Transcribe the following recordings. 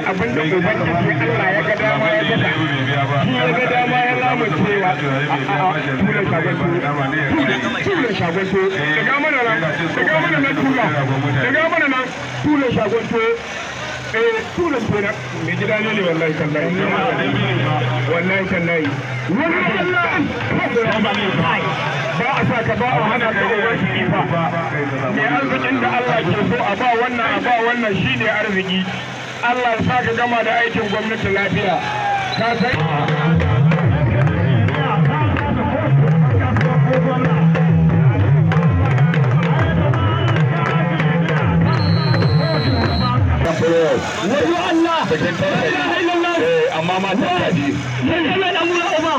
Abin da Ubangiji Allah ya ga dama ya saka, shi ya ga dama ya lamuncewa. Tula shagon tuwo, tula shagon tuwo, daga mana nan, daga mana nan, tula daga mana nan, tula shagon tuwo. Eh, tula kenan, mai gida ne. Wallahi tallahi, wallahi tallahi, wani Allah ba a sa ka, ba a hana ka. Uban shi fa mai arzikin da Allah ke so a ba wannan, a ba wannan, shine arziki. Allah ya sa ka gama da aikin gwamnati lafiya. Ka san Wayo Allah! La ilaha illallah! Amma ma ta kaji. Allah dan mura uba!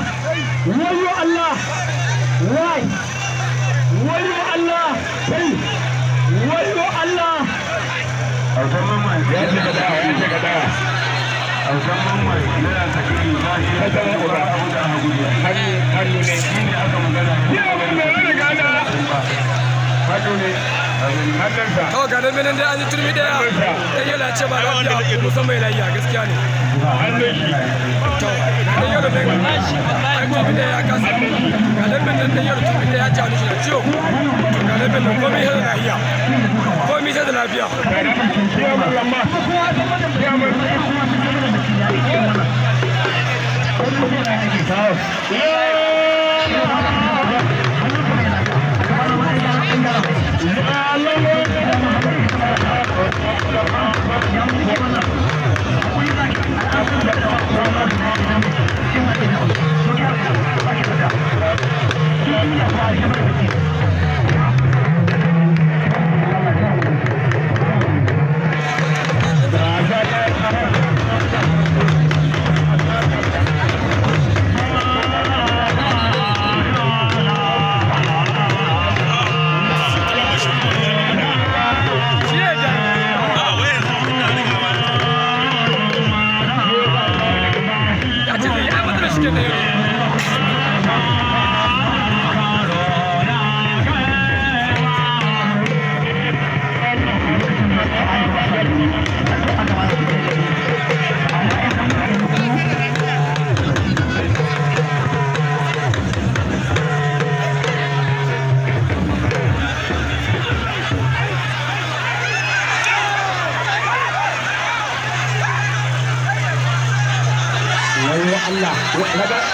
Wayo Allah! Wai! Wayo Allah! Kai! Wayo Allah! Ya ce ka dawa, ya ce ka dawa. Hannu, hannu ne. Ya mun mai wani gana hannu ne, hannunsa. Kawai ga dambe nan dai, an yi turmi daya, dan Yola ce ba lafiya, musan mai lafiya, gaskiya ne. Hannun shi. To, dan Yola nan an turmi daya ya kasa. Ga dambe nan, dan Yola turmi daya ya ci, hannu shi na ciwo. To, ga dambe nan, komai sai da lafiya, komai sai da lafiya. Ciyaman lamma, ciyaman. Shi ne da ya ce zai yi ai matsalar shi ke da yau. Wayo Allah!